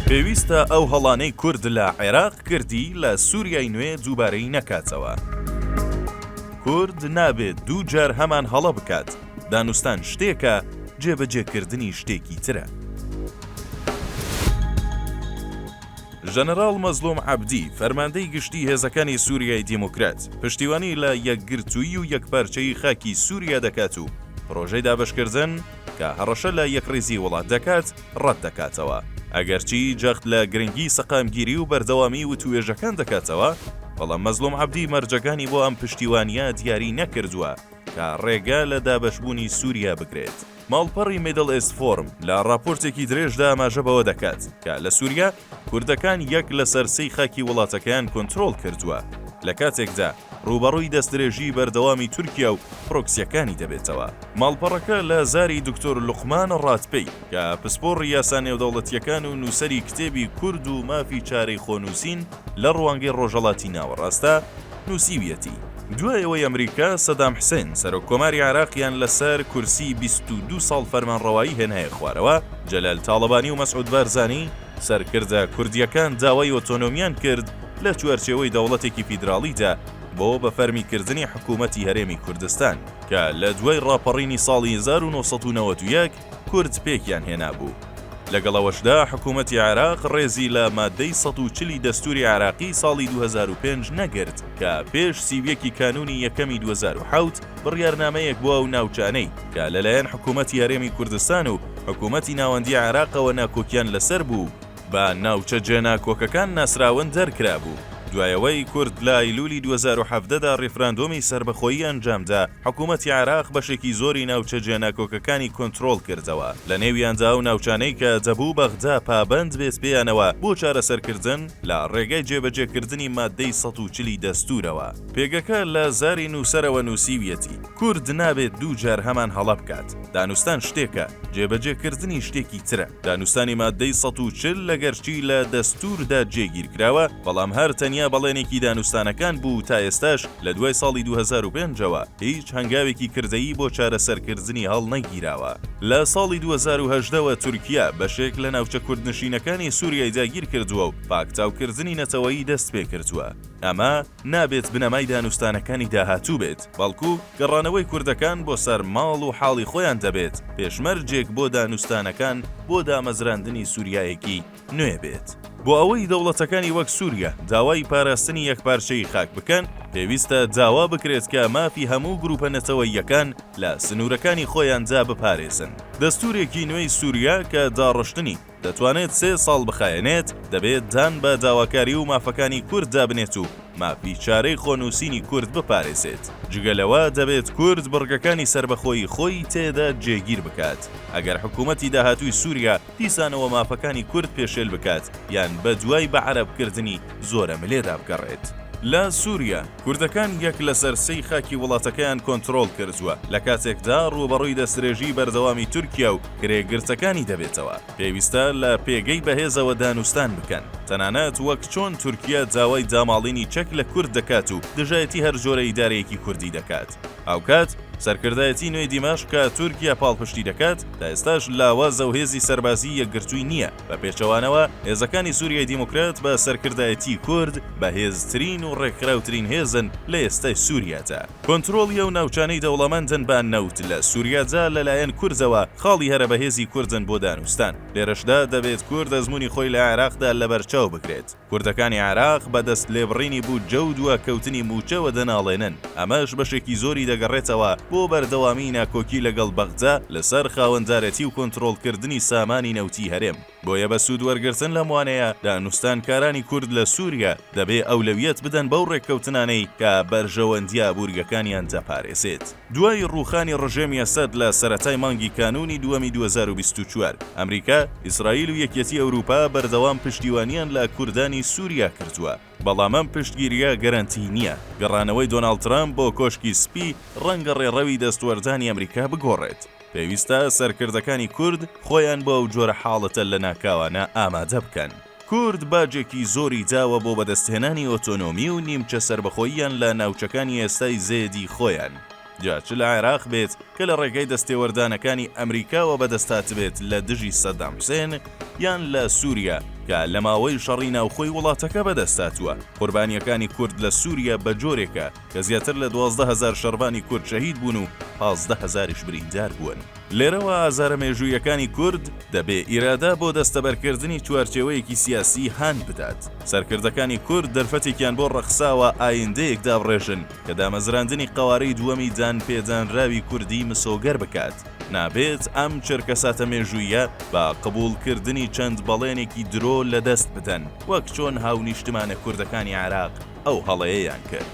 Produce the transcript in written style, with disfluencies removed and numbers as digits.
پێویستە ئەو هەڵانەی کورد لە عێراق کردی لە سوریای نوێ دووبارەی نەکاتەوە. کورد نابێت دووجار هەمان هەڵە بکات، دانوستان شتێکە، جێبەجێکردنی شتێکی ترە. ژەنەراڵ مەزڵوم عەبدی، فەرماندەی گشتی هێزەکانی سوریای دیموکرات، پشتیوانی لە یەکگرتوویی و یەکپارچەیی خاکی سوریا دەکات و پرۆژەی دابەشکردن کە هەڕەشە لە یەکڕیزی وڵات دەکات، ڕەتدەکاتەوە. ئەگەرچی جەخت لە گرنگی سەقامگیری و بەردەوامی وتووێژەکان دەکاتەوە، بەڵام مەزڵوم عەبدی مەرجەکانی بۆ ئەم پشتیوانییە دیاری نەکردووە کە ڕێگە لە دابەشبوونی سوریا بگرێت. ماڵپەڕی میدڵ ئیست فۆرم لە ڕاپۆرتێکی درێژدا ئاماژە بەوە دەکات کە لە سوریا کوردەکان یەک لەسەر سێی خاکی وڵاتەکەیان کۆنترۆڵ کردووە، لە کاتێکدا ڕووبەڕووی دەستدرێژیی بەردەوامی تورکیا و پرۆکسییەکانی دەبێتەوە. ماڵپەڕەکە لە زاری دکتۆر لوقمان ڕاتپەی کە پسپۆڕی یاسا نێودەوڵەتییەکان و نووسەری کتێبی کورد و مافی چارەی خۆنووسین لە ڕوانگەی ڕۆژهەڵاتی ناوەڕاستە، نووسیویەتی، دوای ئەوەی ئەمریکا سەدام حسێن سەرۆک کۆماری عێراقیان لەسەر کورسی 22 ساڵ فەرمانڕەوایی هێنایە خوارەوە، جەلال تاڵەبانی و مەسعود بارزانی، سەرکردە کوردییەکان داوای ئۆتۆنۆمیان کرد لە چوارچێوەی دەوڵەتێکی فیدراڵیدا بۆ بە فەرمیکردنی حکوومەتی هەرێمی کوردستان کە لە دوای ڕاپەڕینی ساڵی 1991 کورد پێکیان هێنابوو. لەگەڵ ئەوەشدا حکوومەتی عێراق ڕێزی لە ماددەی 140 ی دەستووری عێراقی ساڵی 2005 نەگرت کە پێش 31 ی کانوونی یەکەمی 2007 بڕیارنامەیەک بۆ ئەو ناوچانەی کە لەلایەن حکوومەتی هەرێمی کوردستان و حکوومەتی ناوەندی عێراقەوە ناکۆکیان لەسەر بوو بە ناوچە جێناکۆکەکان ناسراون دەرکرابوو. دوای ئەوەی کورد لە ئەیلولی 2017 دا ڕیفراندۆمی سەربەخۆیی ئەنجامدا، حکوومەتی عێراق بەشێکی زۆری ناوچە جێناکۆکەکانی کۆنترۆڵ کردەوە، لەنێویاندا ئەو ناوچانەی کە دەبوو بەغدا پابەند بێت پێیانەوە بۆ چارەسەرکردن لە ڕێگای جێبەجێکردنی ماددەی 140 ی دەستوورەوە. پێگەکە لە زاری نووسەرەوە نووسیویەتی، کورد نابێت دووجار هەمان هەڵە بکات، دانوستان شتێکە، جێبەجێکردنی شتێکی ترە. دانوستانی ماددەی 140 لەگەرچی لە دەستووردا جێگیرکراوە، بەڵام هەر تەنیا بەڵێنێکی دانوستانەکان بوو و تا ئێستاش لە دوای ساڵی 2005 ەوە هیچ هەنگاوێکی کردەیی بۆ چارەسەرکردنی هەڵنەگیراوە. لە ساڵی 2018 وە تورکیا بەشێک لە ناوچە کوردنشینەکانی سوریای داگیرکردووە و پاکتاوکردنی نەتەوەیی دەستپێکردووە. ئەمە نابێت بنەمای دانوستانەکانی داهاتوو بێت، بەڵکو گەڕانەوەی کوردەکان بۆ سەر ماڵ و حاڵی خۆیان دەبێت پێشمەرجێک بۆ دانوستانەکان بۆ دامەزراندنی سوریایەکی نوێ بێت. بۆ ئەوەی دەوڵەتەکانی وەک سوریا داوای پاراستنی یەکپارچەیی خاک بکەن، پێویستە داوا بکرێت کە مافی هەموو گروپە نەتەوەییەکان لە سنوورەکانی خۆیاندا بپارێزن. دەستوورێکی نوێی سوریا کە داڕشتنی دەتوانێت سێ ساڵ بخایەنێت، دەبێت دان بە داواکاری و مافەکانی کورددا بنێت و مافی چارەی خۆنووسینی کورد بپارێزێت. جگە لەوە دەبێت کورد بڕگەکانی سەربەخۆیی خۆی تێدا جێگیر بکات. ئەگەر حکوومەتی داهاتووی سووریا دیسانەوە مافەکانی کورد پێشێل بکات یان بەدوای بەعەرەبکردنی زۆرەملێدا بگەڕێت. لە سووریا، کوردەکان یەک لەسەر سێی خاکی وڵاتەکەیان کۆنترۆڵ کردووە، لە کاتێکدا ڕووبەڕووی دەستدرێژیی بەردەوامی تورکیا و کرێگرتەکانی دەبێتەوە. پێویستە لە پێگەی بەهێزەوە دانوستان بکەن، تەنانەت وەک چۆن تورکیا داوای داماڵینی چەک لە کورد دەکات و دژایەتی هەر جۆرە ئیدارەیەکی کوردی دەکات. هاوکات، سەرکردایەتی نوێی دیمەشق کە تورکیا پاڵپشتی دەکات، تا ئێستاش لاوازە و هێزی سەربازیی یەکگرتووی نییە. بە پێچەوانەوە، هێزەکانی سوریای دیموکرات بە سەرکردایەتیی کورد، بەهێزترین و ڕێکخراوترین هێزن لە ئێستای سوریادا. کۆنترۆڵی ئەو ناوچانەی دەوڵەمەندن بە نەوت لە سوریادا لەلایەن کوردەوە خاڵی هەرە بەهێزی کوردن بۆ دانوستان. لێرەشدا دەبێت کورد ئەزموونی خۆی لە عێراقدا لەبەرچاو بگرێت. کوردەکانی عێراق بە دەست لێبڕینی بودجە و دواکەوتنی مووچەوە دەناڵێنن، ئەمەش بەشێکی زۆری دەگەڕێتەوە بۆ بەردەوامیی ناکۆکی لەگەڵ بەغدا لەسەر خاوەندارێتی و کۆنترۆڵکردنی سامانی نەوتی هەرێم. بۆیە بە سوود وەرگرتن لەم وانەیە، دانوستانکارانی کورد لە سووریا دەبێ ئەولەویەت بدەن بەو ڕێککەوتنانەی کە بەرژەوەندییە ئابوورییەکانیان دەپارێزێت. دوای ڕووخانی ڕژێمی ئەسەد لە سەرەتای مانگی کانوونی دووەمی 2024، ئەمریکا، ئیسرائیل و یەکیەتی ئەوروپا بەردەوام پشتیوانیان لە کوردانی سووریا کردووە، بەڵام ئەم پشتگیرییە گەرەنتی نییە. گەڕانەوەی دۆناڵد ترەمپ بۆ کۆشکی سپی ڕەنگە ڕێڕەوی دەستوەردانی ئەمریکا بگۆڕێت. پێویستە سەرکردەکانی کورد خۆیان بۆ ئەو جۆرە حاڵەتە لەناکاوانە ئامادە بکەن. کورد باجێکی زۆری داوە بۆ بەدەستهێنانی ئۆتۆنۆمی و نیمچە سەربەخۆییان لە ناوچەکانی ئێستای زێدی خۆیان، جا چ لە عێراق بێت کە لە ڕێگای دەستێوەردانەکانی ئەمریکاوە بەدەستهاتبێت لە دژی سەدام حوسێن یان لە سوریا کە. کە لە ماوەی شەڕی ناوخۆی وڵاتەکە بەدەستهاتووە. قوربانییەکانی کورد لە سووریا بە جۆرێکە کە زیاتر لە 12 هەزار شەڕڤانی کورد شەهید بوون و 15 هەزاریش بریندار بوون. لێرەوە ئازارە مێژوویەکانی کورد دەبێ ئیرادە بۆ دەستەبەرکردنی چوارچێوەیەکی سیاسی هان بدات. سەرکردەکانی کورد دەرفەتێکیان بۆ ڕەخساوە ئایندەیەک دابڕێژن کە دامەزراندنی قەوارەی دووەمی دانپێدانراوی کوردی مسۆگەر بکات. نابێت ئەم چرکەساتە مێژووییە بە قبوڵکردنی چەند بەڵێنێکی درۆ لەدەست بدەن، وەک چۆن هاونیشتمانە کوردەکانی عێراق ئەو هەڵەیەیان کرد.